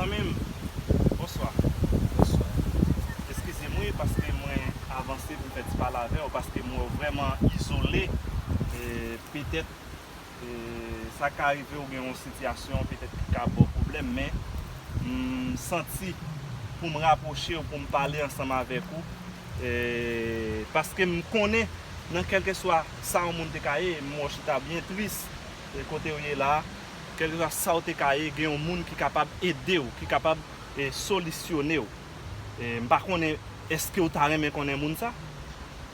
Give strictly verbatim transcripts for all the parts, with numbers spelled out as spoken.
Zanmi m, bonswa. Bonswa. Eskize m wi, paske mwen avanse pou m fè ti pale avè w, paske m wè w vrèman izole. E, petèt, e, sa ka rive w gen yon sitiyasyon petèt ki ka ba w pwoblèm, men m santi pou m rapwoche w, pou m pale ansanm avèk ou, e, paske m konnen nan kèlkeswa sa yon moun te ka ye, m wè w chita byen tris, e, kote w ye la, kèlkeswa sa w te ka ye, gen yon moun ki kapab ede w, ki kapab, e, solisyone w. E, m pa konnen, èske w ta renmen konnen moun sa?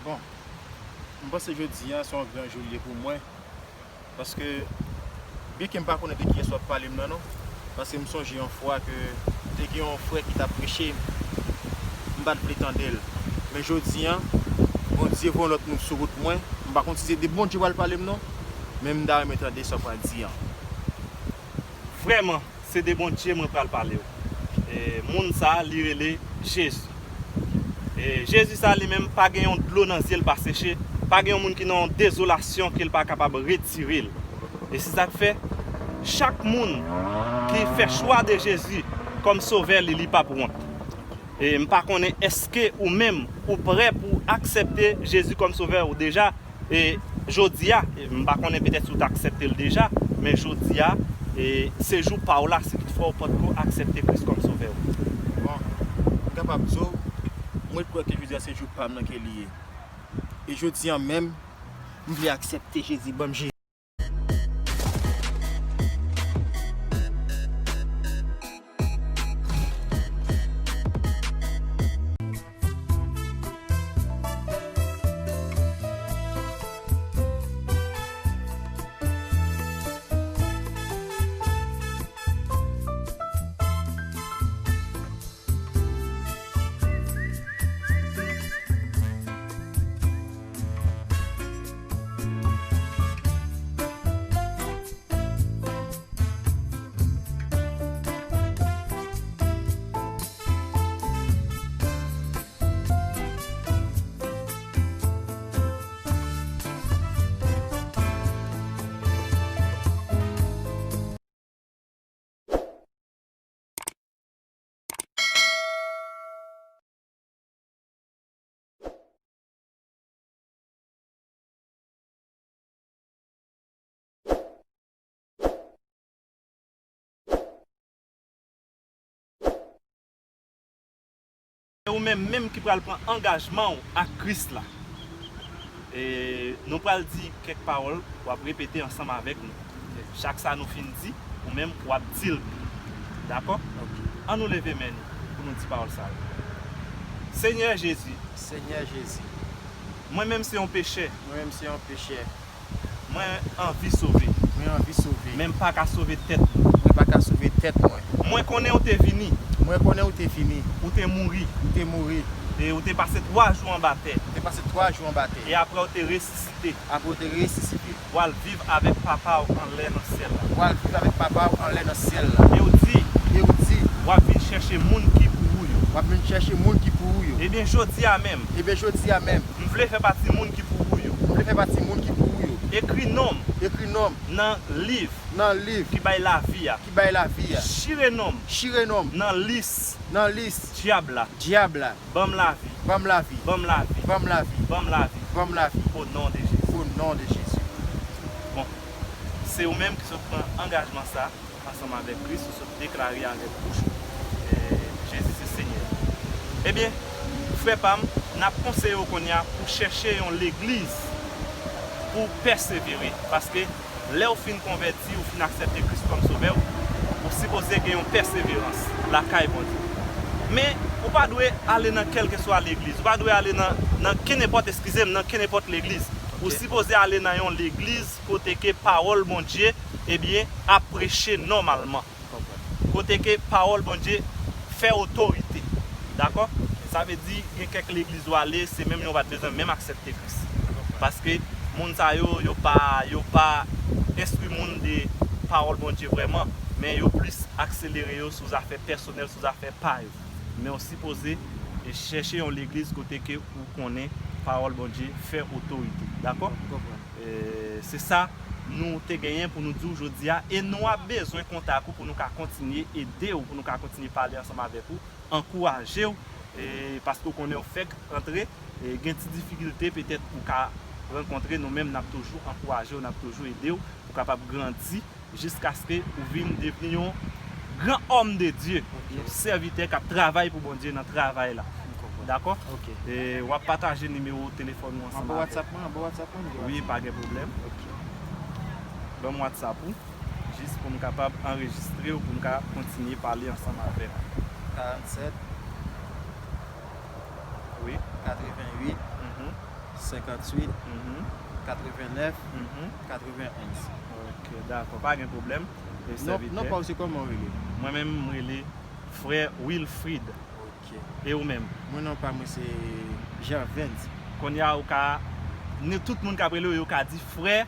Bon, m panse jodi a se yon gran jou l ye pou mwen, paske, byenke m pa konnen de kiyès w ap pale m nan non, paske m sonje yon fwa ke te gen yon frè ki t ap preche, m pa t vle tande l. Men jodi a, Bondye voye yon lòt moun sou wout mwen, m pa konn si se de Bondye w pral pale m non, men m ta renmen tande sa w pral di a. Vrèman, se de Bondye mwen pral pale w. E, moun sa a, li rele Jezi. E, Jezi sa a, li menm, pa gen yon dlo nan zye l pa seche, pa gen yon moun ki nan yon dezolasyon ke l pa kapab retire l. E se sa k fè, chak moun ki fè chwa de Jezi kòm sovè li, li p ap wont. E m pa konnen èske ou menm, ou prè pou aksepte Jezi kòm sovè ou deja, e jodi a, e m pa konnen petèt si w t aksepte l deja, men jodi a, e se jou pa w la, si toutfwa w potko aksepte Kris kòm sovè w. Bon, m kapab di w, mwen kwè ke jodi a se jou pa m nan ke li ye. E jodi a menm, m vle aksepte Jezi, ban m Jezi. E ou menm menm ki pral pran angajman w ak Kris la. E nou pral di kèk pawòl, w ap repete ansanm avèk nou. Chak sa nou fin di, ou menm w ap di l. Dakò? Ok. Ann nou leve men nou pou nou di pawòl sa yo. Senyè Jezi. Senyè Jezi. Mwen menm se yon pechè. Mwen menm se yon pechè. Mwen anvi sove. Mwen anvi sove. Men m pa ka sove tèt mwen. Mwen pa ka sove tèt mwen. Mwen konnen ou te vini. Mwen konnen ou te vini. Ou te mouri. Ou te mouri. E ou te pase twa jou anba tè. Ou te pase twa jou anba tè. E apre ou te resisite. Apre ou te resisite. W al viv avèk Papa w anlè nan syèl la. W al viv avèk Papa w anlè nan syèl la. E w di. E w di. W ap vin chèche moun ki pou ou yo. W ap vin chèche moun ki pou ou yo. Ebyen, jodi a menm. Ebyen, jodi a menm. M vle fè pati moun ki pou ou yo. M vle fè pati moun ki pou ou yo. Ekri non m. Ekri non m. Nan liv. Nan liv. Ki bay lavi a. Ki bay lavi a. Chire non m. Chire non m. Nan lis. Nan lis. Dyab la. Dyab la. Ban m lavi. Ban m lavi. Ban m lavi. Ban m lavi. Ban m lavi. Ban m lavi. O non de Jezi. O non de Jezi. Bon, se ou menm ki sot pran angajman sa ansanm avèk Kris, ou sot deklare avèk bouch ou, e, Jezi se Senyè. Ebyen, frè pa m, n ap konseye w kounye a pou chèche yon legliz pou w pèsevere, paske lè w fin konvèti, ou fin aksepte Kris kòm Sovè w, ou sipoze gen yon pèseverans lakay Bondye. Men, ou pa dwe ale nan kèlkeswa legliz, ou pa dwe ale nan, nan kenenpòt, eskize m, nan kenenpòt legliz. Ou sipoze ale nan yon legliz kote ke pawòl Bondye, ebyen, ap preche nòmalman. Kote ke pawòl Bondye fè otorite. Dakò? Sa vle di, gen kèk legliz ou ale, se menm yo pa t bezwen menm aksepte Kris. Paske moun sa yo, yo pa, yo pa enstwi moun de pawòl Bondye vrèman, men yo plis akselere yo sou zafè pèsonèl, sou zafè pa yo. Men w sipoze, e, chèche yon legliz kote ke ou konnen pawòl Bondye fè otorite. Dakò? M konprann. E, se sa nou te genyen pou nou di w jodi a, e nou ap bezwen kontak ou pou nou ka kontinye ede w, pou nou ka kontinye pale ansanm avèk ou, ankouraje w, e paske w konnen w fèk antre, e gen ti difikilte petèt ou ka rankontre, nou menm n ap toujou ankouraje w, n ap toujou ede w pou w kapab grandi jiskaske ou vin devni yon gran òm de Dye, yon sèvitè k ap travay pou Bondye nan travay la. Dakò? E w ap pataje nimewo telefòn ou ansanm avèk. Anba WhatsApp mwen, anba WhatsApp mwen. Wi, pa gen pwoblèm. Ban m WhatsApp ou, jis pou m kapab anrejistre w, pou m ka kontinye pale ansanm avè w. Karannsèt, wi, katrevenn uit, mhm, senkanntuit, mhm, katrevennèf, mhm, katrevenonz. Ok, dakò, pa gen pwoblèm. E non, sèvitè. Non pa w se kòman w rele? Mwen menm, m rele Frè Wilfrid. Ok. E ou menm? Mwen, non pa mwen se Gervens. Kounye a ou ka, ni tout moun k ap rele w, yo ka di Frè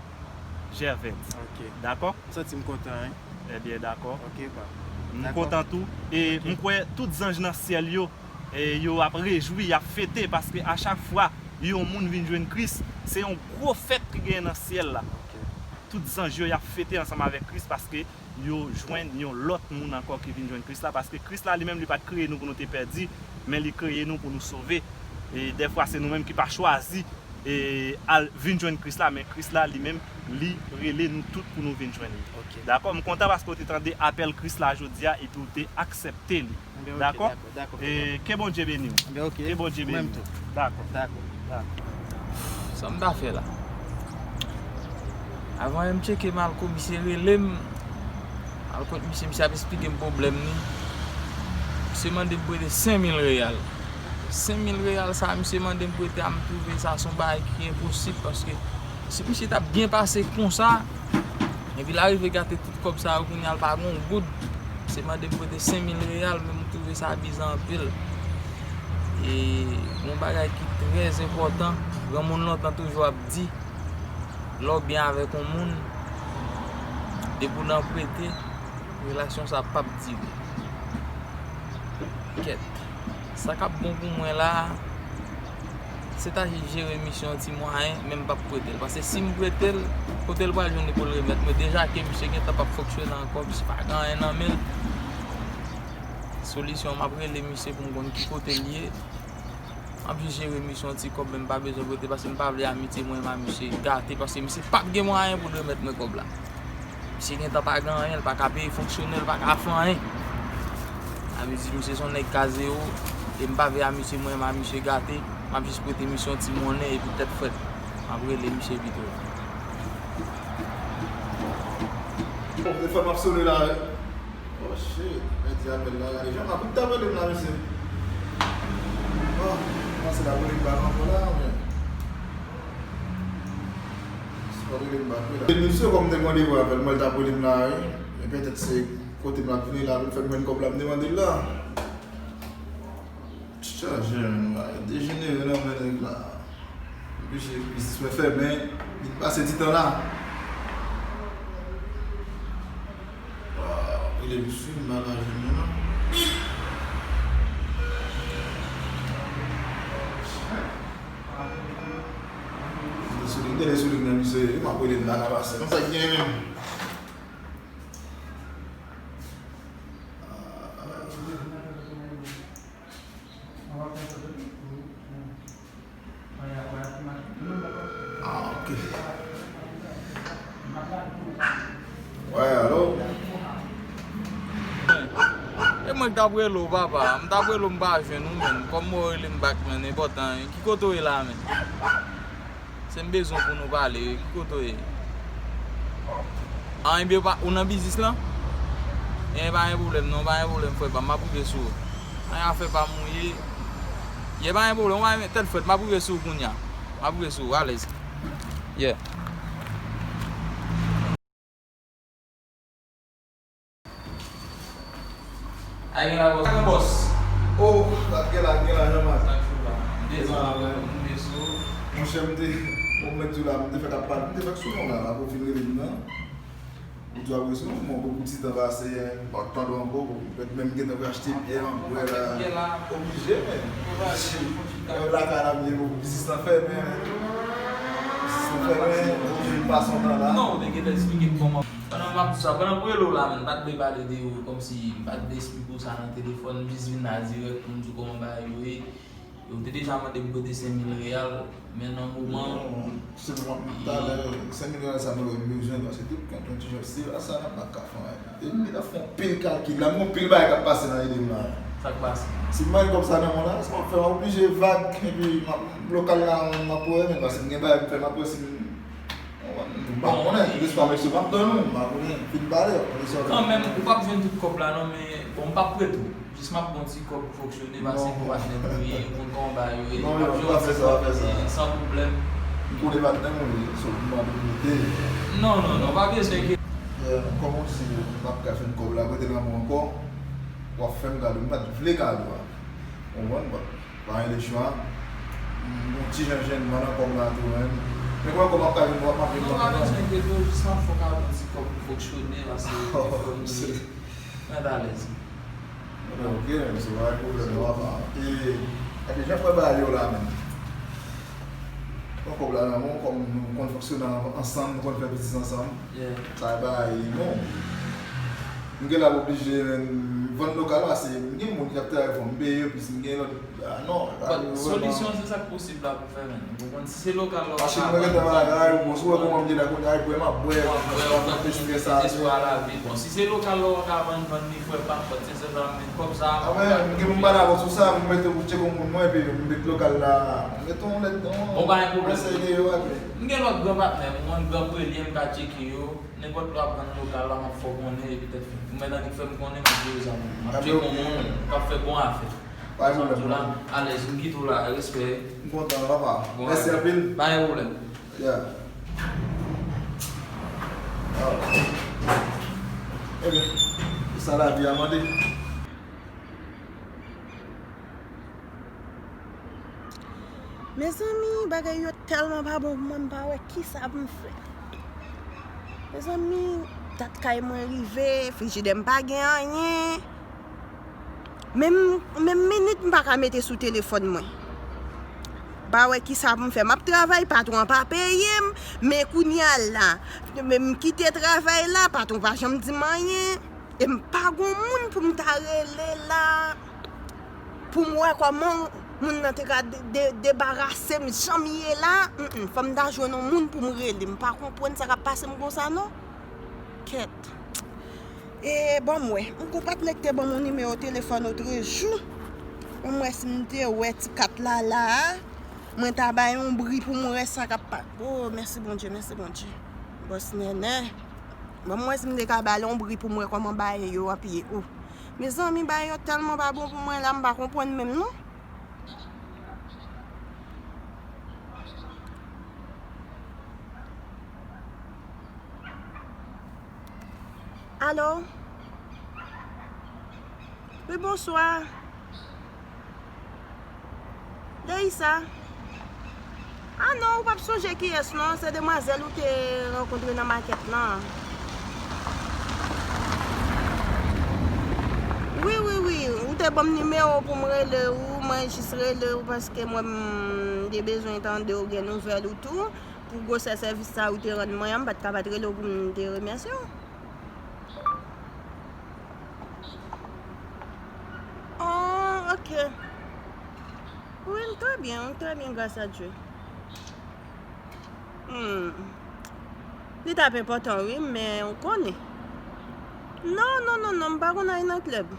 Gervens. Ok. Dakò? M santi m kontan, wi. Ebyen, dakò. Ok, pa. M kontan tou. E m kwè tout zanj nan syèl yo, e yo ap rejwi, y ap fete, paske a chak fwa yon moun vin jwenn Kris, se yon gwo fèt ki genyen nan syèl la. Ok. Tout zanj yo, y ap fete ansanm avèk Kris, paske yo jwenn yon lòt moun ankò ki vin jwenn Kris la, paske Kris la li menm li pa t kreye nou pou nou te pèdi, men li kreye nou pou nou sove. E dèfwa se nou menm ki pa chwazi e al vin jwenn Kris la, men Kris la li menm li rele nou tout pou nou vin jwenn li. Ok. Dakò? M kontan paske w te tande apèl Kris la jodi a epi w te aksepte li. Dakò? Dakò, dakò. E ke Bondye beni w. Ke Bondye beni w. Dakò. Dakò. Sa m ta fè la? Avan m tcheke m al kot misye rele m. Al kot misye, misye ap esplike m pwoblèm li. Misye mande m prete senk mil reyal. Senk mil reyal sa misye mande m prete a, m twouve sa se yon bagay ki enposib, paske si misye t ap byen pase konsa, epi l arive gate tout kòb sa yo, kounye a l pa gen yon goud. Misye mande m prete senk mil reyal, men m twouve sa bizè anpil. E yon bagay ki trè enpòtan, granmoun lontan toujou ap di, lè w byen avèk yon moun, depi w nan prete, relasyon sa p ap dire. Kèt. Sa k ap bon pou mwen la, se ta jis jere misye yon ti mwayen, men m p ap prete l. Paske si m prete l, kote l pral jwenn li pou l remèt mwen? Deja ke misye gentan p ap fonksyone ankò, misye pa gen anyen nan men l. Solisyon, m ap rele misye pou m konn ki kote l ye. M ap jis jere misye yon ti kòb, men m pa bezwen prete, paske m pa vle amitye mwen menm a misye gate, paske misye p ap gen mwayen pou l remèt mwen kòb la. Misye gentan pa gen anyen, l pa ka peye fonksyonè, l pa ka fè anyen. Sa vle di misye se yon nèg ka zewo, e m pa vle amitye mwen menm a misye gate, m ap jis prete misye yon ti monnen epi tèt frèt. M ap rele misye pito. Bon, telefòn m ap sone la, wi. Oh shit, mèt di apèl la, gade jan m ap, ou t ap rele m la, mesye. Oh, panse l ap rele m bak ankò la, men. Se pa rele m bak, wi, la. Mesye, kòm m te gen randevou avè l, mwen, l t ap rele m la, wi. Men petèt se kote m ap vini la, pou l fè m jwenn kòb la, m te mande l la. Chaje, men, bagay dejenere nan men nèg la. Oblije, biznis mwen fèmen, vin pase ti tan la. Waw, rele m sou m pa ka jwenn li non. M te sou li, m te sou li nan misye, m ap rele m pa ka pase. Konsa k gen menm. Ah, ok. Wè, alo? E mwen k t ap rele w, papa. M t ap rele w, m pa jwenn ou, menn. Kòm mwen rele m bak, menn, enpòtan. Ki kote w ye la, menn? Se m bezwen pou nou pale, wi. Ki kote w ye? Ah, ebyen, ou pa, ou nan biznis lan? Ebyen, pa gen pwoblèm, non, pa gen pwoblèm, frè pa m, m ap rive sou ou. Ay, afè pa m ou ye. Ye, pa gen pwoblèm, ou pa gen tèt frèt, m ap rive sou ou kounye a. M ap rive sou ou, alèz. Yeah. Ay, gen la, bòs. Gen bòs. Oh, sa gen la, gen la, Jean Marc. Sa k fou la? M te sou la, m te sou. Monchè, m te, bon, m mèt di w la, m te fèk ap pale, m te fèk sou non la, la, pou fin rele m nan. Ou di w ap rele sou non, bon, pou ti tan pase, m pa t tande w ankò, bon, mèt menm gentan pou achte byè, m ap bwè la. Oblije, men. Oblije. Lakay la, m ye, bon, biznis la fèmen, men. Biznis Fè men, ou vin pase yon tan la. Non, ou te gentan eksplike m kòman. Pandan m ap di sa, pandan m rele w la, menm, m pa t vle pale de yo, kòmsi m pa t vle eksplike w sa nan telefòn, m jis vin la dirèk pou m di w kòman bagay yo ye. Yo te deja mande m prete senk mil reyal, men nan moman. Non, se pou mwen, talè, senk mil reyal sa mwen bezwen, paske tout kont yon ti jan, se la sa n ap ka fè anyen. E m te fè yon pil kalkil la, m gen yon pil bagay k ap pase nan ide m la. Sa k pase? Si m pa gen kòb sa nan men w la, sa m ap fè, m ap oblije vag, epi m ap, lokal la, m ap wè, men paske m gen bagay pou m fè, m ap wè si m, m pa konnen, jis pa mesye, m ap tann ou, m pa konnen, fin pale, w ap konnen sa w. Kanmenm, ou p ap jwenn tout kòb la non, men bon, m p ap prete w. Jis m ap bon ti kòb pou fonksyone, paske m patnè m ye, m konn kòman bagay yo ye. Non, m ap jwenn ti kòb san pwoblèm. M konnen patnè m ou ye, so m ap mete. Non, non, non, pa bezwen enkyete. Kòman w di m ap ka jwenn kòb la, prete l nan men w ankò, w ap fè m kado, m pa t vle kado a. Ou konprann, bon, pa gen lechwa. M gon ti jan jennman nan kòb la tou menm. Men kòman kòb ap ka vin, w ap ap vin. Non, pa bezwen enkyete w, jis m ap fè w kado ti kòb pou fonksyone, paske telefòn ou ye. Mèt alèz. Ok, men se pa yon pwoblèm non, papa. E, epi jan fè bagay yo la menm. Pran kòb la nan men w, kòm nou konn fonksyone ansanm, nou konn fè biznis ansanm. Sa bagay bon. M gen la m oblije menm vann lokal la, se m gen moun k ap travay pou m peye yo, plis m gen lòt. Ah non, bagay yo vrèman. Solisyon se sa k posib la pou fè menm. Ou konprann, si se lokal la w ka vann, vann. Machin mwen gentan la, ou bon, si w wè kòman m ye la kounye a, epi m ap bwè, m ap bwè, m ap pran ti strès sa. Bon, si se lokal la w ka vann, vann li frè, pa fòt, se sa, men kòb sa a. Ah, men, m gen pou m pale avè w sou sa, m mete pou tcheke yon moun mwen, epi m met lokal la, m met yon lèt, yon konsèy deyò, epi. M gen lòt gran patnè m, yon gran prelye m ka tcheke yo, nenpòt lè w ap vann lokal la, m ap fè w konnen, epi tèt fè. Ou mèt annik fè m konnen, m ap voye zanmi m. M ap tcheke yon moun k ap fè bon afè. Pa gen pwoblèm, non. Alèz, m kite w la, respè. M kontan, papa. Mèsi anpil. Pa gen pwoblèm. Yeah. Ah. Ebyen, se sa lavi a mande. Mezanmi, bagay yo tèlman pa bon pou mwen, m pa wè kisa pou m fè. Mezanmi, dat kay mwen rive, frijidè m pa gen anyen. Menm, menm minit m pa ka mete sou telefòn mwen. M pa wè kisa pou m fè. M ap travay, patwon an pa peye m, men kounye a la, m kite travay la, patwon pa janm di m anyen. E m pa gon moun pou m ta rele la, pou m wè kòman moun nan te ka de-, de-, debarase m jan m ye la. Mm, mm, fò m ta jwenn yon moun pou m rele. M pa konprann sa k ap pase m konsa non. Kèt. E ban m wè. M gon patnè k te ban m yon nimewo telefòn otrejou. Ban m wè si m te wè ti kat la la a. Mwen ta bay yon bri pou m wè sa k ap pa-, oh, mèsi Bondye, mèsi Bondye. Bòs Nènè. Ban m wè si m te ka ba l yon bri pou m wè kòman bagay yo ap ye. Oh. Mezanmi, bagay yo tèlman pa bon pou mwen la, m pa konprann menm non. Alo? Wi, bonswa. Deisa. Ah non, ou p ap sonje kiyès non, se demwazèl ou te rankontre nan makèt lan. Wi, wi, wi, ou te ban m nimewo pou m rele ou, mwen jis rele ou paske mwen m te bezwen tande w, gen nouvèl ou tou. Pou gwosè sèvis sa ou te rann mwen an, m pa t ka pa t rele w pou m te remèsye w. Oh, ok. Wi, m trè byen, m trè byen, gras a Dye. Hmm. Li t ap enpòtan, wi, men ou konnen. Non, non, non, non, m pa konn al nan klèb.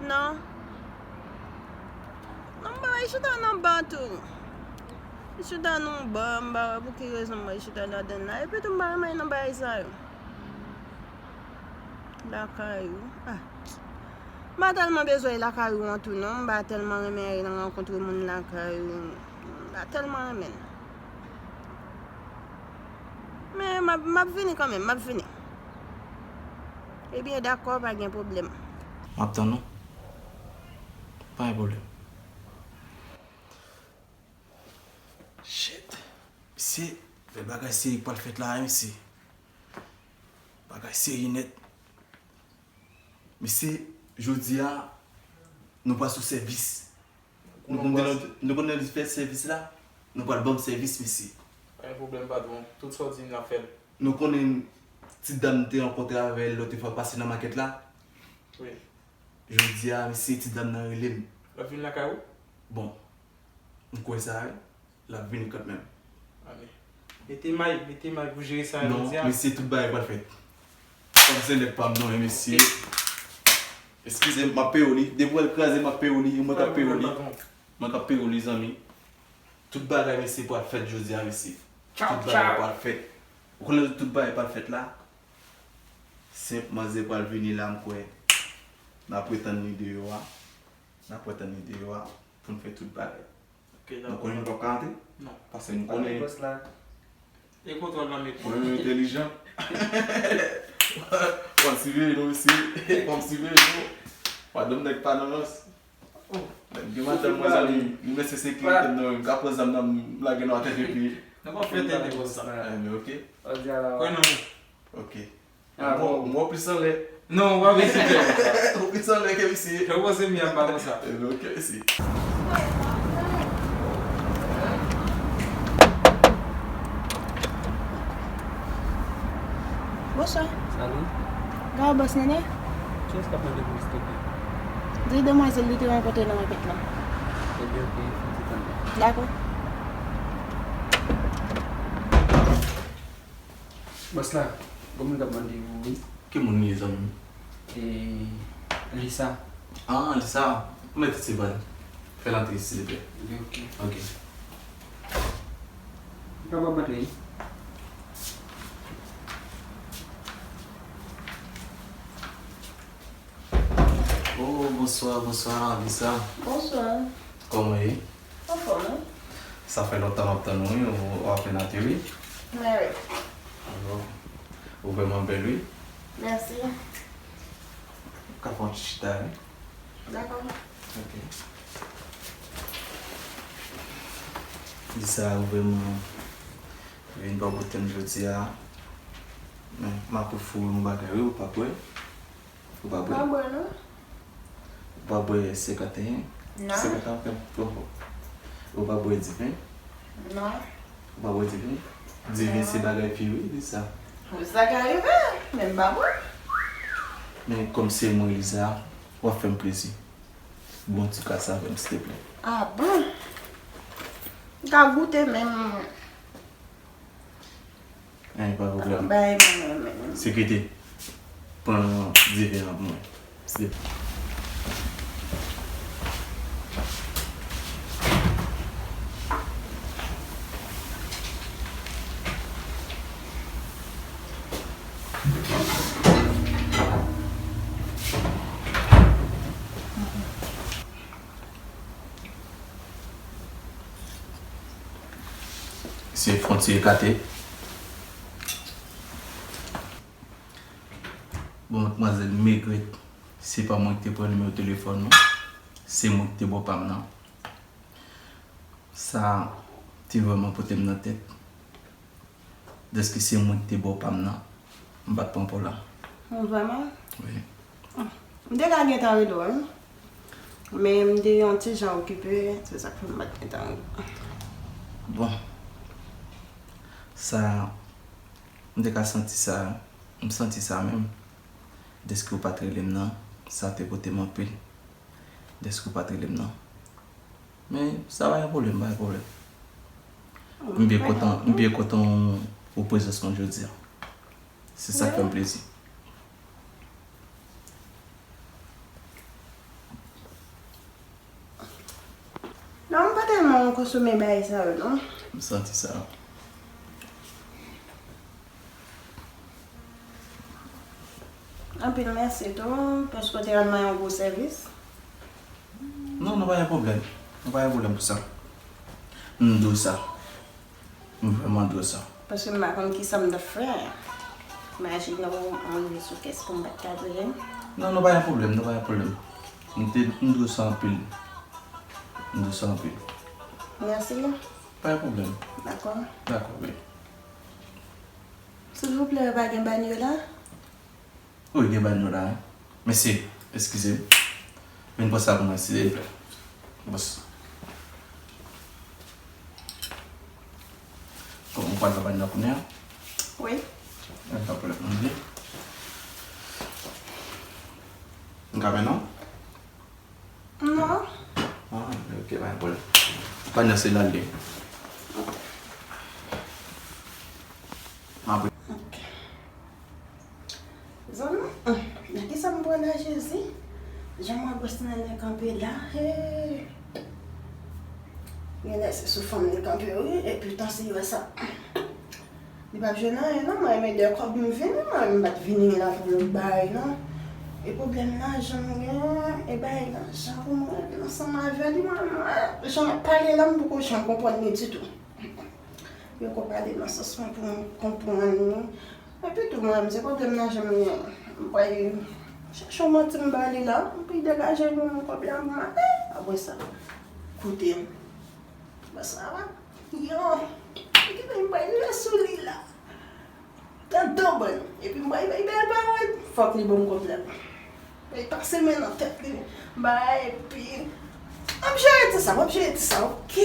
Non. Non, m pa al chita nan ba tou. M chita nan ba, m pa wè pou ki rezon m al chita ladann la. Epi tou, m pa renmen al nan bagay sa yo. Lakay ou. Ah. M pa tèlman bezwen lakay ou an tou non. M pa tèlman renmen al rankontre moun lakay ou. M pa tèlman renmen l. Men m ap, m ap vini kanmenm, m ap vini. Ebyen, dakò, pa gen pwoblèm. M ap tann ou. Pa gen pwoblèm. Shit. Mesye, fè bagay serye k pral fèt la, mesye. Bagay serye nèt. Mesye, jodi a, nou pral sou sèvis. Nou konn, nou konn fè sèvis la, nou pral ban m sèvis, mesye. Pa gen pwoblèm, patwon. Tout sa w di m, n ap fè l. Nou konnen ti dam m te rankontre avè l lòt fwa pase nan makèt la? Wi. Jodi a, mesye, ti dam nan rele m. L ap vin lakay ou? Bon, m kwè sa, wi. L ap vini kanmenm. Anben. Mete may, mete may pou jere sa jodi a. Non, mesye, tout bagay pral fèt. Kòm se nèg pa m non, wi, mesye. Eskize m, m ap peye w li. Depi w wè l kraze, m ap peye w li. Mwen k ap peye w li. Mwen k ap peye w li, zanmi. Tout bagay, mesye, pral fèt jodi a, mesye. Tout bagay pral fèt. Ou konnen tout bagay pral fèt la? Senp manzè pral vini la, m kwè. N ap retann li deyò a. N ap retann li deyò a pou n fè tout bagay. Ok, dakò. Nou konnen nou p ap ka antre? Non. Paske nou konnen. E kontwòl nan men. Konnen nou entèlijan. W ap siveye nou, mesye. W ap siveye nou. Madanm nèg pa nan rans. Oh. Nèg gen madanm mwen, zanmi. Li mesye sekirite m nan men. M ka pran zam nan, m lage nan tèt epi. Nou pa fè tèt konsa. Enben, ok. Kwè nan mwen. Ok. Ah, bon. M wè w plis anlè. Non, w pa bezwen fè konsa. Ou plis anlè ke misye. Fè w panse mi a pa konsa. Enben, ok, mesye. Bonswa. Salut. Gade bòs Nene. Kiyès k ap mande pou li, silvouplè? Di demwazèl li te rankontre nan makèt la. Ebyen, ok, fè ti tan. Dakò. Bòs la, gon moun k ap mande ou, wi. Ki moun li ye, zanmi m? E, Lisa. Ah, Lisa. Ou mèt resiv li. Fè l antre, silvouplè. Ebyen, ok. Ok. Ou kapab antre, wi. Oh, bonswa, bonswa, Lisa. Bonswa. Kòman w ye? Anfòm, wi. Sa fè lontan m ap tann ou, wi. Ou, ou apèn antre, wi. Mwen, wi. Alò, ou vrèman bèl, wi. Mèsi. Ou ka fè yon ti chita, wi. Dakò. Ok. Lisa, ou vrèman vin bò kote m jodi a. Men, m ap ofri w yon bagay, wi, ou pa kwè? Ou pa bwè? M pa bwè, non. Ou pa bwè senkanteyen? Non. Senkanteyen, ok, bon. Ou pa bwè diven? Non. Ou pa bwè diven? Diven se bagay fi wi, Lisa. Wi, sa ka rive, men m pa bwè. Men kòm se mwen, Lisa, w ap fè m plezi. Bon ti kas avè m, silteplè. Ah bon? M ka goute, men m Anyen, pa pwoblèm. Bay mwen, mwen, mwen. Sekirite, pran diven an pou mwen. Se Se fwontyè ekate. Bon, madmwazèl, m regrèt. Se pa mwen ki te pran nimewo telefòn ou. Se mwen ki te ba w pa m nan. Sa te vrèman pote m nan tèt. Dèske se mwen ki te ba w pa m nan, m pa t pran pa w la. Vrèman? Wi. M te ka gentan rele w, wi. Men m te yon ti jan okipe, se sa k fè m pa t gentan rele w. Bon. Sa, m te ka santi sa, m santi sa menm. Dèske w pa t rele m nan, sa te pote m anpil. Dèske w pa t rele m nan. Men, sa pa yon pwoblèm, pa yon pwoblèm. M byen kontan, m byen kontan ou prezans mwen jodi a. Se sa k fè m plezi. Non, m pa tèlman konsome bagay sa yo, non. M santi sa. Anpil mèsi tou, paske w te rann mwen yon gwo sèvis. Non, non, pa gen pwoblèm. Non, pa gen pwoblèm pou sa. M dwe w sa. M vrèman dwe w sa. Paske m pa konn kisa m t ap fè. Imajine w, mwen rive sou kès pou m pa t ka di anyen. Non, non, pa gen pwoblèm, non, pa gen pwoblèm. M te, m dwe w sa anpil. M dwe w sa anpil. Mèsi. Pa gen pwoblèm. Dakò. Dakò, wi. Silvouplè, pa gen banyo la? Wi, gen banyo la, wi. Mesye, eskize m. Vin pran sa pou mwen, silvouplè. Bòs. Kòman Pral nan bann nan kounye a? Wi. Mwen pa pwòblèm, mwen vle. M ka fè non? Non. Ah, ok, pa gen pwoblèm. Bann nan se la l ye. M ap Ok. Zanmi, hmm, nan kisa m pran la, Jezi? Jan m wè bòs nènè kanpe la, hey! Genlè se sou fanm li kanpe, wi, epi tan si wè sa. Li p ap jwenn anyen, non, mwen, men de kòb m vini, mwen, m pa t vini la pou lòt bagay, non. E pwoblèm lajan m gen, e bay lajan pou mwen, ansanm avè li, mwen, mwen, jan l ap pale la, m poko janm konprann li ditou. Yo ko pale nan sans mwen pou m konprann li. Epi tou, mwen, se pwoblèm nan jan m ye. M pral chache yon manti m ba li la, epi degaje m yon pwoblèm pou mwen. Eh, apre sa, koute m. Bòs la, yo, ki bay m bay lè sou li la. Nan do bann. Epi m bay bay bèl pawòl. Fòk li ban m kòb la. Bay pase men nan tèt li. Bay, epi m ap jere ti sa, m ap jere ti sa, ok?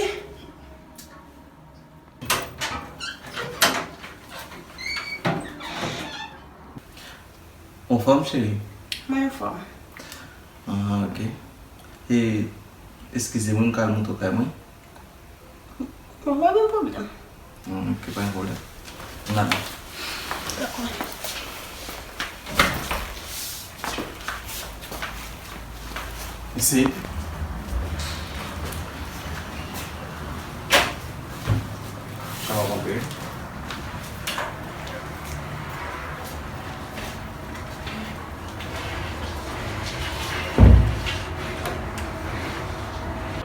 Ou anfòm, cheri? Mwen anfòm. Ah, ok. E, eskize mwen, m ka al montre w kay mwen? Bon, pa gen pwoblèm. Hmm, ok, pa gen pwoblèm. N ale. Dakò. Isit. Sa va kanpe.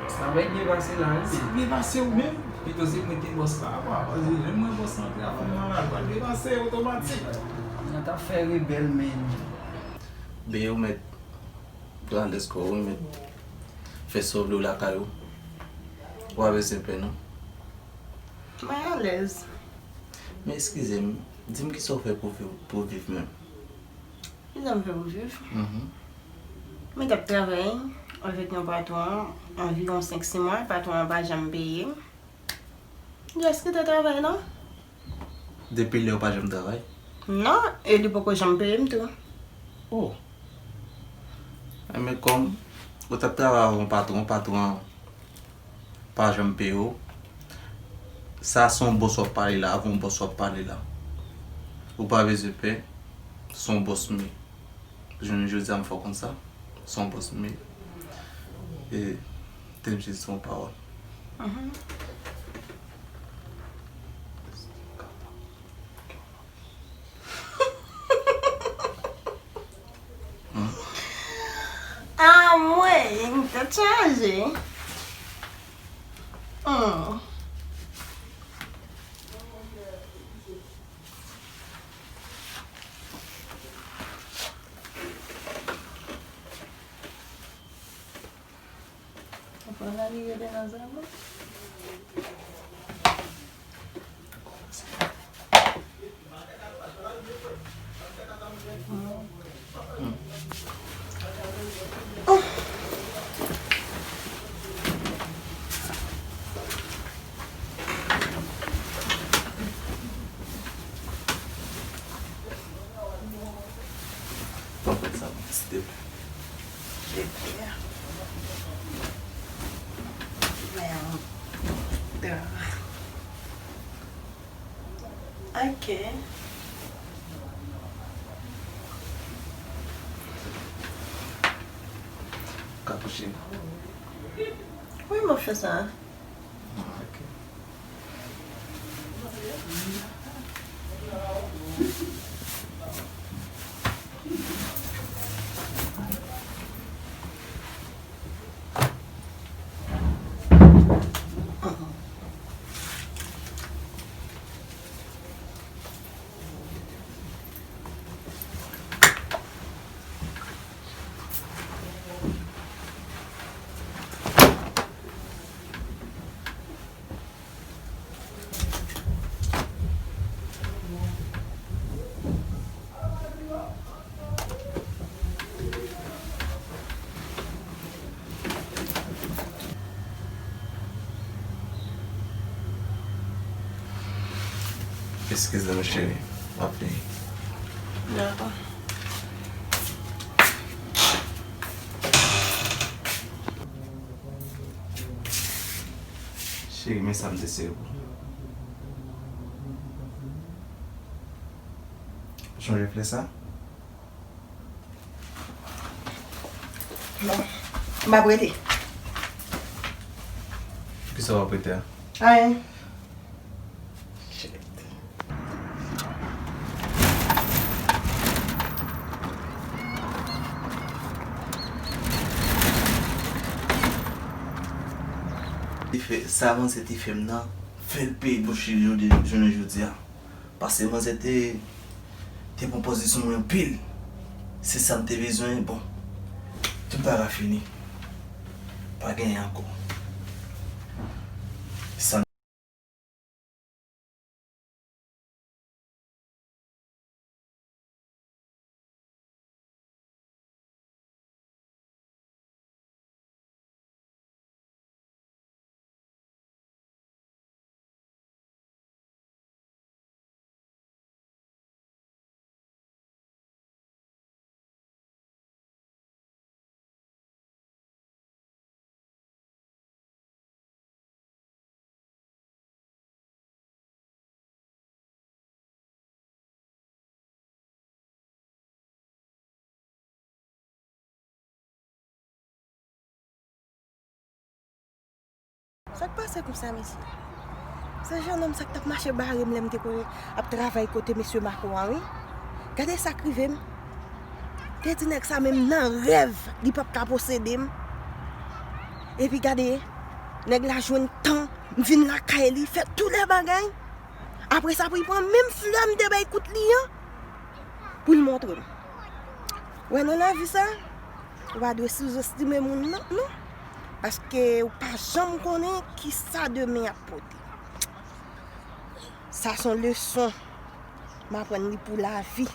Sa va byen pase la, wi. Sa byen pase ou menm? Pito se mwen te bòs la, apa, paske lè m wè bòs la antre avè m nan la, l pral byen pase otomatik. Nan t ap fè rebèl, men. Beye ou mèt pran lèz kò ou, mèt fè sa w vle w lakay ou. Ou pa bezwen pè, non. Mwen alèz. Men eskize m, di m kisa w fè pou viv, pou viv menm? Kisa m fè pou viv? Mhm. Mwen t ap travay avèk yon patwon anviwon senk sis mwa, patwon an pa janm peye m. Jès kite travay la. Depi lè ou pa janm travay? Non, e li poko janm peye m tou. Oh. Enben, kòm ou t ap travay avè yon patwon, patwon an pa janm peye w, sa se yon bòs w ap pale la, avè yon bòs w ap pale la. Ou pa bezwen pè, se yon bòs m ye. Jounen jodi a, m fè w konn sa. Se yon bòs m ye. E, te m jis di yon pawòl. Mhm. Anmwey, tèt chaje. Hmm. Ou pran la li rete nan zam nan? Pran sa, step. Step, yeah. Merde. Ok. Ka kouche. Wi, m ap fè sa. Ah, ok. Eskize m, cheri. M ap vini. Dakò. Cheri, men sa m te sere pou ou. Ou chonje flè sa? Bon, m ap rete. Kisa w ap rete a? Anyen. Shit. Li fè, sa manzè te fè m nan, fè l peye bouch li jodi, jounen jodi a. Paske manzè te, te pran pozisyon mwen anpil. Se sa m te bezwen, bon. Tout bagay fini. Pa genyen ankò. Sa Sa k pase konsa, mesye? Se jennonm sa k t ap mache bare m lè m te konn ap travay kote mesye Mako a, wi. Gade sa k rive m. Te di nèg sa menm nan rèv, li p ap ka posede m. Epi gade, nèg la jwenn tan, m vin lakay li, fè tout lè bagay. Apre sa, pou li pran menm flè m te bay kout li an, pou l montre m. Wè, nan lavi sa, ou pa dwe souzestime moun nan, non. Paske ou pa janm konnen kisa demen ap pote. Sa se yon leson m aprann li pou lavi.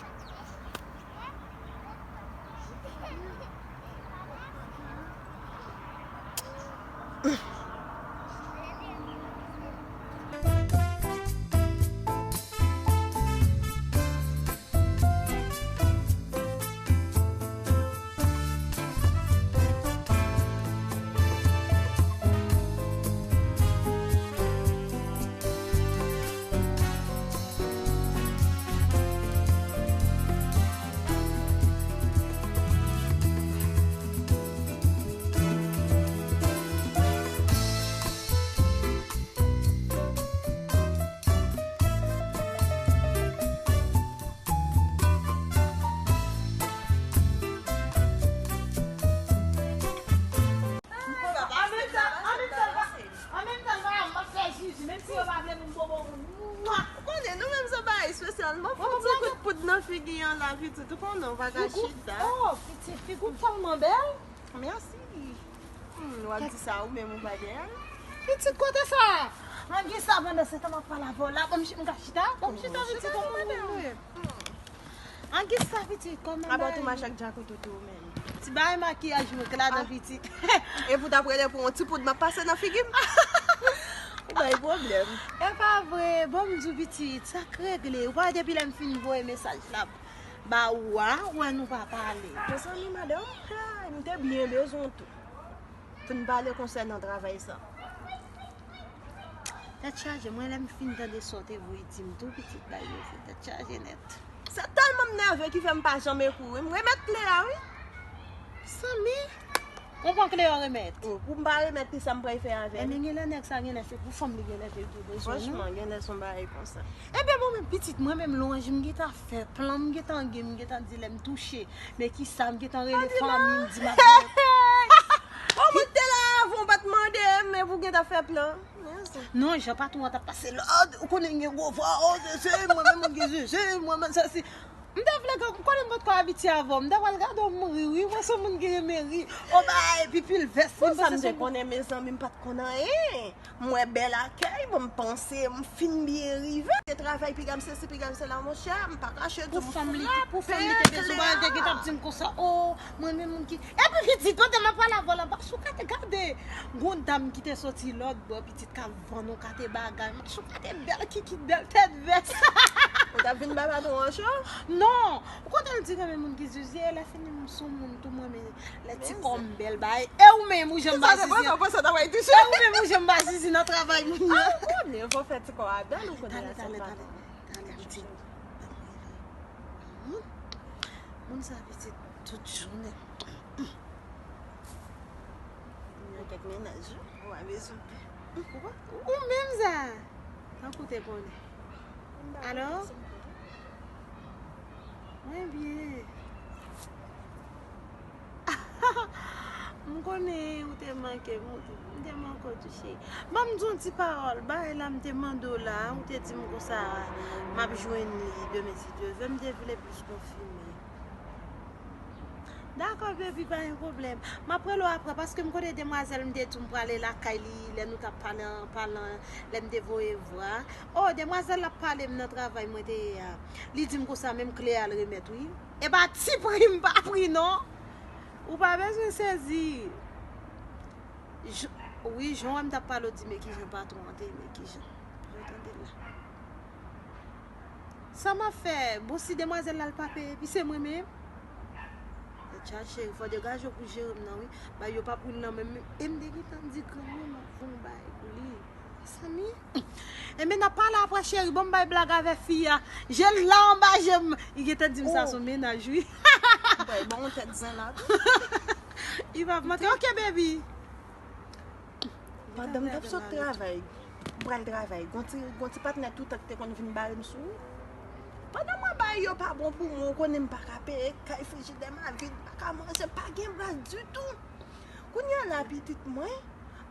An menm tan, m ap fè Jiji, menm si yo pa vle pou m popo moun. Mwa! Ou konnen, nou menm se bagay espesyalman. Fò m pran kout poud nan figi an la, pitit. Ou konnen, ou pa ka chita. Oh, pitit, figi w tèlman bèl. Mèsi. Hmm, w ap di sa ou menm ou pa gen l. Pitit, kote sa? Anguissa, pandan se tan m ap pale avè w la, ban m chi-, m ka chita? Ban m chita, pitit, ou moun. Anguissa, pitit, kòman bagay? Apa tou mache ak djakout ou tou menm. Ti bagay makiyaj mwen k ladan, pitit. Epi w t ap rele pou yon ti poud m ap pase nan figi m? Ou bay pwoblèm. E pa vre, bon m di w pitit, sa k regle? Ou pa wè depi lè m fin voye mesaj la ba ou a, ou wè nou pa pale. Mezanmi, madanm, hey, m te byen bezwen w tou. Pou n pale konsènan travay sa. Tèt chaje, mwen lè m fin tande sa w te voye di m tou, pitit bay yo, se tèt chaje nèt. Sa tèlman m nève ki fè m pa janm ekri w, wi. M remèt kle a, wi. Sanmi, ou pran kle a remèt? Wi, pou m pa remèt li, sa m pral fè avè l? Ebyen, genlè nèg sa, genlè se pou fanm li genlè te bezwen, non? Franchman, genlè se yon bagay konsa. Ebyen, bon, men pitit, mwen menm, lwanj, m gentan fè plan, m gentan gen, m gentan di lè m touche. Men kisa, m gentan rele fanmi m, di m ap vini. Bon, mwen te la avan, w pa t mande m, men pou w gentan fè plan. Non, jan patwon an t ap pase lòd, ou konnen gen gwo vwa, oh, zeze, mwen menm mwen gen zeze, mwen menm sa se. M te vle gen, m konnen m potko abitye avè w, m ta pral gade w mouri, wi, mwen se yon moun ki renmen ri. Oh, bay, epi pil vès li, m panse se. Pou sa m te konnen, mezanmi, m pa t konn anyen. M wè bèl akèy, bon, m panse m fin byen rive. Se travay piga m sesi, piga m sela, monchè, m pa kache di w, m frape kle a. Pou fanm li te bezwen, ou pa te gentan ap di m konsa, oh, mwen renmen moun ki. Epi pitit, pandan m ap pale avè w la, m pa sou kate gade. Tande, gon dam ki te soti lòt bò, pitit, k ap vann yon kate bagay. Machann kate bèl kikit, bèl tèt vès. Ou t ap vin ba patwon an cho? Non, ou konn l di renmen moun ki zizi, lè fini m sou moun tou mwen, men lè ti kò m bèl bay. E ou menm, ou janm ba zizi. E ou menm, ou janm ba zizi nan travay moun yo. Ah, ou konnen, fò fè ti kò a bèl, ou konnen. Talè, talè, talè. Talè, pitit. Moun sa, pitit, tout jounen. Nan kèk mennaj, ou a bezwen. Ou menm sa. Tankou te konnen. Alò? Mwen byen. M konnen ou te manke m, ou te, m te manke w tou, cheri. Ban m di yon ti pawòl, bagay la m te mande w la, ou te di m konsa, m ap jwenn li demen si Dye vle, m te vle plis konfime. Dakò, baby, pa gen pwoblèm. M ap rele w apre, paske m konnen demwazèl m te di w m prale lakay li, lè nou t ap pale an palan, lè m te voye vwa. Oh, demwazèl la ap pale m nan travay mwen te ye a. Li di m konsa, menm kle a l remèt, wi. E pa ti pri m pa pri non. Ou pa bezwen sezi. Wi, jan w wè m t ap pale w di men kijan patwon an te ye, men kijan. Ou tande la. Sa m ap fè? Bon, si demwazèl la l pa peye, epi se mwen menm. Tèt chaje, cheri, fò degaje w pou jere m nan, wi. Bay yo pa pou l nan menm. E m te gentan di granmoun m ap fè yon bagay pou li. Mezanmi. Enben, n ap pale apre, cheri. Bon, m bay blag avè fi a. Je l la anba je m. Li gentan di m sa se yon mennaj, wi. Bay bon tèt zen la. Li p ap manke. Ok, baby. Pandan m t ap sot travay, m pral travay, gon ti, gon ti patnè toutan ki te konn vin bare m sou. Pandan mwen bay yo pa bon pou mwen, ou konnen m pa ka peye kay, frijidè m a vid, m pa ka manje, pa gen bras ditou. Kounye a la, pitit mwen,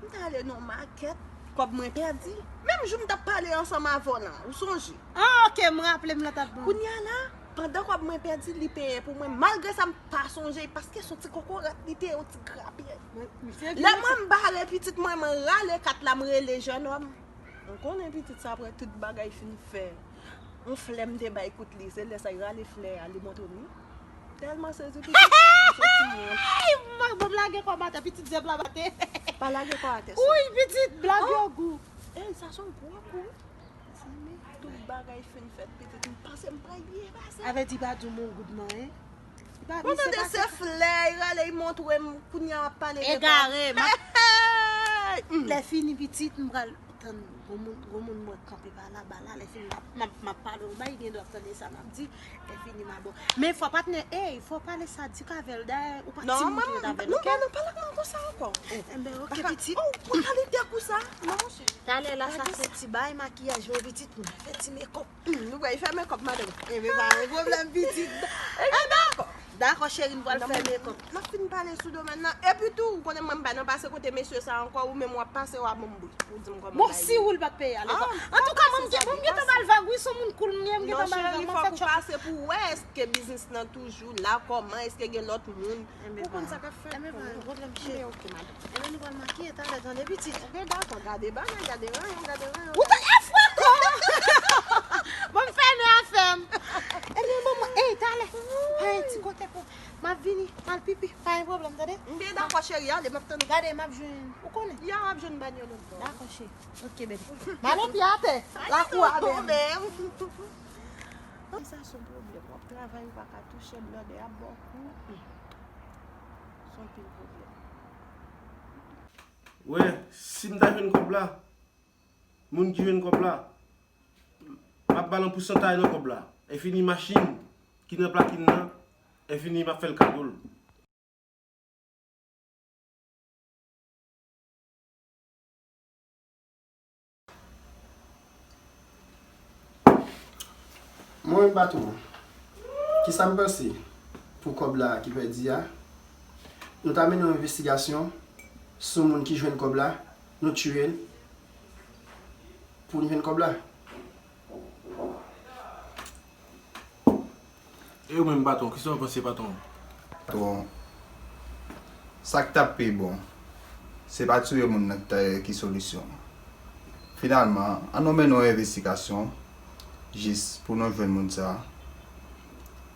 m t ale nan makèt, kòb mwen pèdi. Menm jou m t ap pale ansanm avè w la, ou sonje? Ah, ok, m raple m lè w t ap ban m. Kounye a la, pandan kòb mwen pèdi, li peye pou mwen. Malgre sa, m pa sonje, paske se yon ti kokorat li te ye, yon ti grapyè. Lè mwen m bare pitit mwen, mwen rale kat la, m rele jennonm. Ou konnen pitit sa apre tout bagay fin fè. Yon flè m te bay kout li, se lè sa l rale flè a, li montre m li. Tèlman sezi pitit, m soti mwen. Bon, m lage kò m atè, pitit zèb la bate. Pa lage kò atè, sè. Wi, pitit, blag yo gou. Ey, sa se yon gwo kou. Tout bagay fin fèt, pitit, m panse m pral byen pase. Avèti pa di m yon goud non, en. Ou tande, se flè, li rale, li montre m, kounye a m ap pale de kò. Egare, m ap... Lè fini, pitit, m pral tann gwo moun, gwo moun mwen kanpe pa laba la, lè fini, m ap, m ap, m ap pale w bay, gen dwa tande sa m ap di, lè fini, m a bon. Men fò patnè, ey, fò pale sa dik avè l, dayè, ou pa timoun ki ret avè l, ok? Non, non, pale ak moun konsa ankò. Enben, ok, pitit. Oh, ou kalite kou sa? Non, monchè. Talè la, sa se ti bay makiyaj mwen, pitit, mwen fè ti mekòp. Nou pral fè mekòp, madanm. Enben, pa gen pwoblèm, pitit. Enben, dakò. Dakò, cheri, n pral fè mekòp. M ap fin pale sou domèn nan. Epi tou, ou konnen mwen m pa nan pase kote mesye sa ankò, ou menm w ap pase, w ap ban m bri. Ou di m kòman bagay ye. Bon, si ou l pa t peye a lekòl. Antouka, mwen m gentan ba l vag, wi, se yon moun cool m ye, m gentan ba l vag, m ap fè tchòp. Non, cheri, fòk ou pase pou w wè èske biznis lan toujou la, kòman, èske gen lòt moun. Ou konn sa k ap fèt. Enben, pa gen pwoblèm, cheri. Enben, ok, madanm. Enben, nou pral makiye talè, tande, pitit. Enben, dakò, gade bagay, gade rayon, gade rayon. Ou ta, e fwa ankò! Bon, m fèmen afè m. Enben, bon, mwen, ey, talè. Pa gen ti kote pou m ap vini, m al pipi, pa gen pwoblèm, tande? Enben, dakò, cheri, ale, m ap tann ou. Gade, m ap jwenn, ou konnen. Ya, w ap jwenn banyo lòt bò. Dakò, cheri. Ok, baby. M ale pye atè. Lakou a bèl. Sa se yon pwoblèm. W ap travay, ou pa ka touche, blòdè ap ba w kou. Se anpil pwoblèm. Wè, si m ta jwenn kòb la, moun ki jwenn kòb la, m ap ba l yon pousantay nan kòb la. Lè fini machin ki nan pakin nan, lè fini m ap fè l kado l. Mwen menm patwon, kisa m panse pou kòb la ki pèdi a? Nou ta mennen yon envestigasyon sou moun ki jwenn kòb la, nou tiye l pou n jwenn kòb la. E ou menm patwon, kisa w panse patwon? Patwon, sa k t ap pi bon, se pa tiye moun nan ki solisyon. Finalman, ann nou mennen yon envestigasyon jis pou nou jwenn moun sa.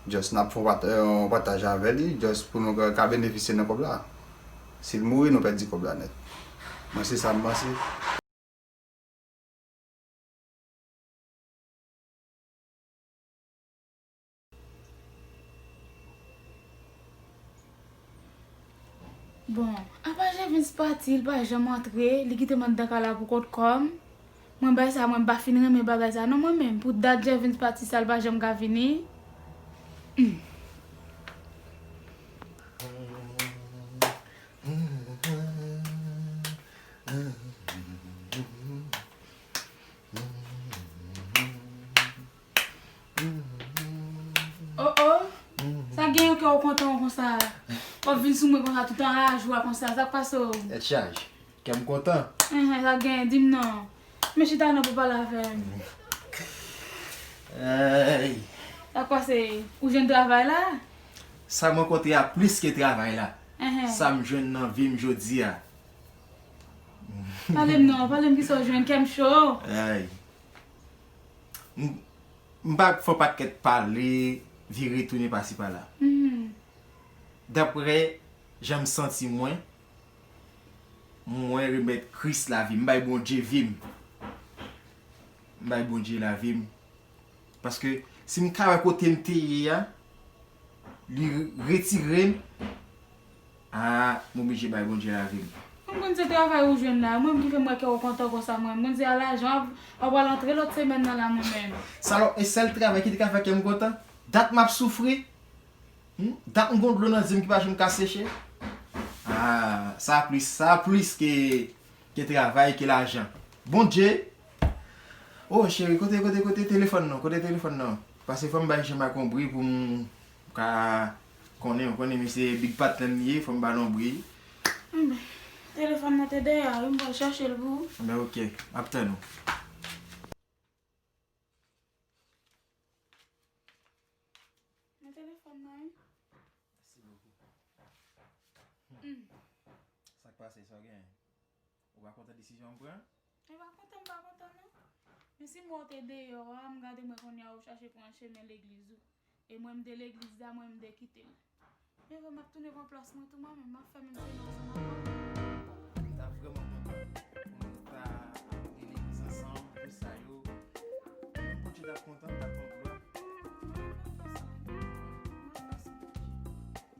Just n ap fè yon pat- yon pataj avè li, just pou nou ka- ka benefisye nan kòb la. Si l mouri, nou pèdi kòb la nèt. Mwen, se sa m panse. Bon, apa Jevens pati, li pa janm antre, li kite m anndan kay la pou kont kò m. Mwen bagay sa, mwen m pa fin renmen bagay sa non mwen menm. Pou dat Jevens pati sa, li pa janm ka vini. Hmm. Oh oh, sa gen yon kè w kontan konsa? W ap vin sou mwen konsa tout an lajwa konsa, sa k pase w? Tèt chaje. Kè m kontan. Enhen, sa gen, di m non. Men chita non pou pale avè m. Ay. Sa k pase? Ou jwenn travay la? Sa mwen kontre a plis ke travay la. Enhen. Sa m jwenn nan vi m jodi a. Pale m non, pale m kisa w jwenn, kè m cho. Ay. M, m pa fè yon pakèt pale, vire tounen pasi pala. Mhm. Daprè jan m santi mwen, mwen remèt Kris lavi m, m bay Bondye vi m. M bay Bondye lavi m. Paske si m ka wè kote m te ye a, li retire m, a, m oblije bay Bondye lavi m. M konn se travay ou jwenn la, mwen menm ki fè m wè kè w kontan konsa mwen, m konn se a lajan w ap, w ap pral antre lòt semèn nan la mwen menm. Salòp, e sèl travay ki te ka fè kè m kontan? Dat m ap soufri. Hmm? Dat m gon dlo nan zye m ki pa janm ka seche. Ah, sa plis, sa plis ke, ke travay, ke lajan. Bondye! Oh, cheri, kote, kote, kote telefòn nan? Kote telefòn nan? Paske fò m bay Jean Marc yon bri pou m ka konnen, ou konnen misye big patnè m ye, fò m ba l yon bri. Enben, telefòn nan te dèyè a wi, m pral chache l pou ou. Enben, oke, m ap tann ou. Nan telefòn nan wi. Mèsi bokou. Hmm. Sa k pase, sa w genyen? Ou pa kontan desizyon m pran? E pa kontan, m pa kontan non. Men si m wè w te deyò a, m gade m wè kounye a ou chache pran chemen legliz ou. E mwen m de legliz la, mwen m de kite l. Men vre m ap tounen pran plas mwen tou mwen menm, m ap fè menm chemen ansanm avè w. M ta vrèman kontan pou nou ta ap gen legliz ansanm, tout sa yo. Menm Bondye t ap kontan, m t ap pran glwa. Mwen menm m ap fè sa.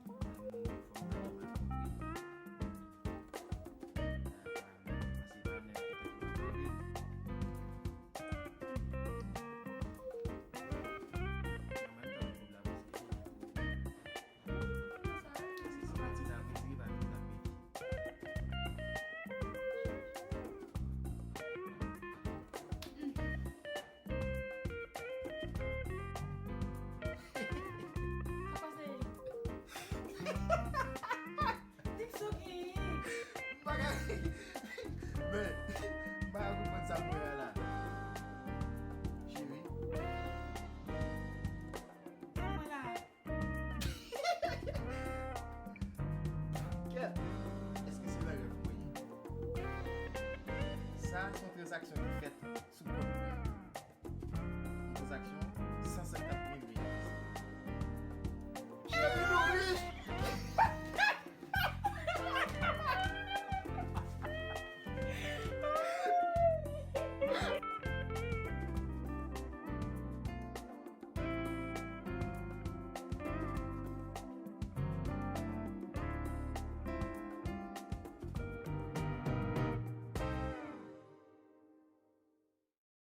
Mwen ap fè sa. Sa pase. Di m sa w genyen. M pa ka ri. Men, m pa ka konprann sa m wè a la. Cheri. Sa m wè la. Kèt! Èske se nan rèv mwen ye? Sa se yon tranzaksyon ki fèt sou